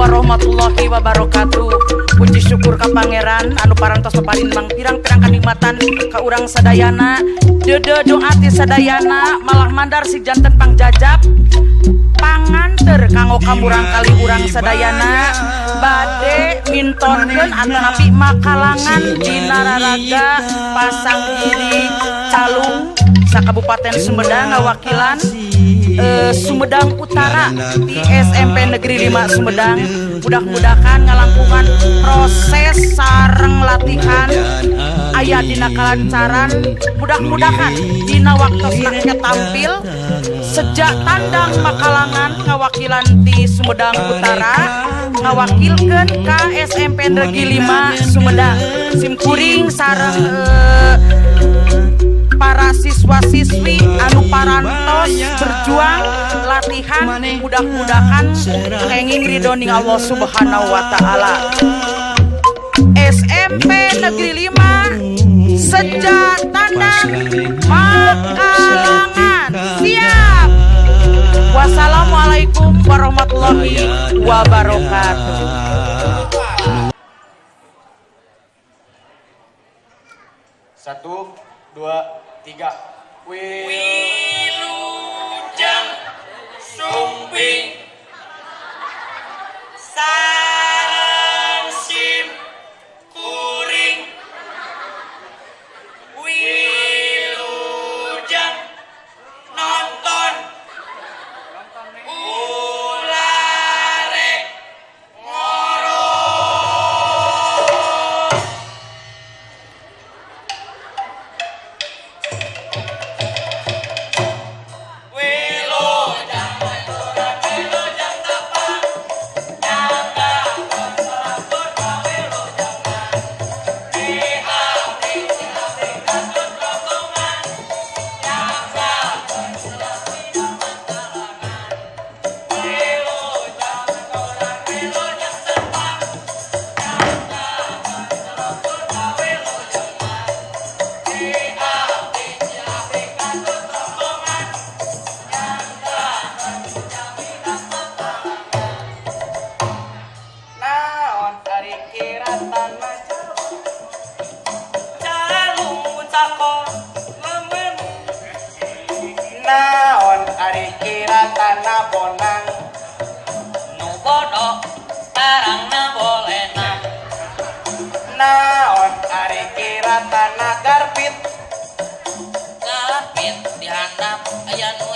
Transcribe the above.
Warahmatullahi wabarakatuh. Puji syukur ka Pangeran anu parantos paparin mang pirang-pirang kanikmatan ka urang sadayana. Deudeuh doa ti sadayana malah mandar si janten pangjajab panganter kanggo ka murangkalih urang sadayana bade mintonkeun atanapi makalangan dina raraga pasanggiri calung sa Kabupaten Sumedang ngawakilan Sumedang Utara di SMP Negeri 5 Sumedang. Mudah-mudahan ngalangkungan proses sareng latihan aya dina kalancaran. Mudah-mudahan dina waktosna tampil sejak tandang makalangan ngawakilan di Sumedang Utara, ngawakilkeun ka SMP Negeri 5 Sumedang. Simkuring sareng para siswa-siswi anu parantos berjuang latihan, mudah-mudahan kenging ridhoning Allah Subhanahu wa taala. SMP Negeri 5 sejak tandang makalangan siap. Wassalamualaikum warahmatullahi wabarakatuh. Satu, dua, tiga. Wilujeng Sumping sareng sim kuring, wilujeng nonton ulare ngorok. Wilujeng wilujeng tepang nyangga wilujengan di abdi abdi katut rombongan nyangga wilujeng wilujeng tepang nyangga wilujengan di abdi abdi katut rombongan nyangga. Naon ari kiratana Calung cakor lemen. Naon ari kiratana bonang? Nu bodoh tarangna bolena. Naon ari kiratana garpit? Garpit di handap aya nu